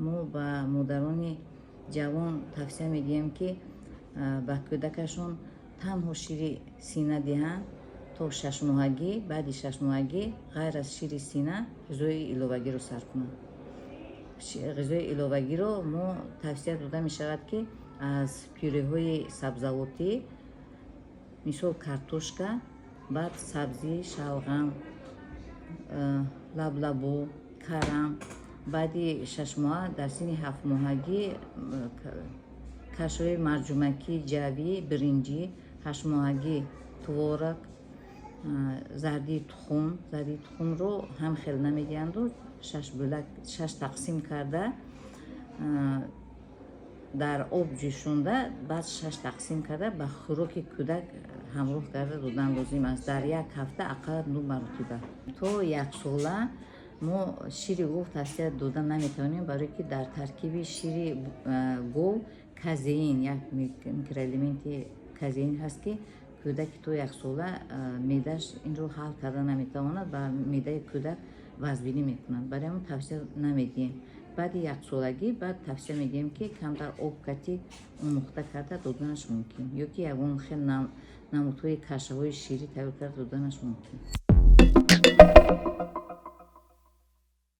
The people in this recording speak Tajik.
Мо ба модарони ҷавон тавсия медиҳем, ки ба кӯдакашон танҳо шири сина диҳанд то 6-моҳагӣ. Баъди 6-моҳагӣ ғайр аз шири сина ғизои иловагиро сар кунанд. Ғизои иловагиро мо тавсия дода мешавад, ки аз пюреҳои сабзавотӣ, мисол картошка, баъд сабзӣ, шалғам, лаблабу, карам. Баъди 6-моҳа, дар синни 7-моҳагӣ кашаҳои марҷумакӣ, ҷавӣ, биринҷӣ, 8-моҳагӣ творог, зардии тухм. Зардии тухмро ҳам хел намедиҳанду, шаш бӯлак, шаш тақсим карда, дар об ҷӯшонда, баъд шаш тақсим карда, ба хӯроки кӯдак ҳамроҳ карда додан лозим аст, дар як ҳафта ақаллан ду маротиба. То 1-сола мо шири гов тавсия дода наметавонем, барое ки дар таркиби шири гов казеин, як микроэлементи казеин ҳаст, ки кӯдаки то 1-сола меъдаш инро ҳал карда наметавонад ва меъдаи кӯдак вазбинӣ мекунад. Барои ҳамон тавсия намедиҳем. Баъди 1-солагӣ баъд тавсия медиҳем, ки камтар об кати омӯхта карда доданаш мумкин ё ки ягон хел намудҳои кашаҳои ширӣ тайёр карда доданаш мумкин.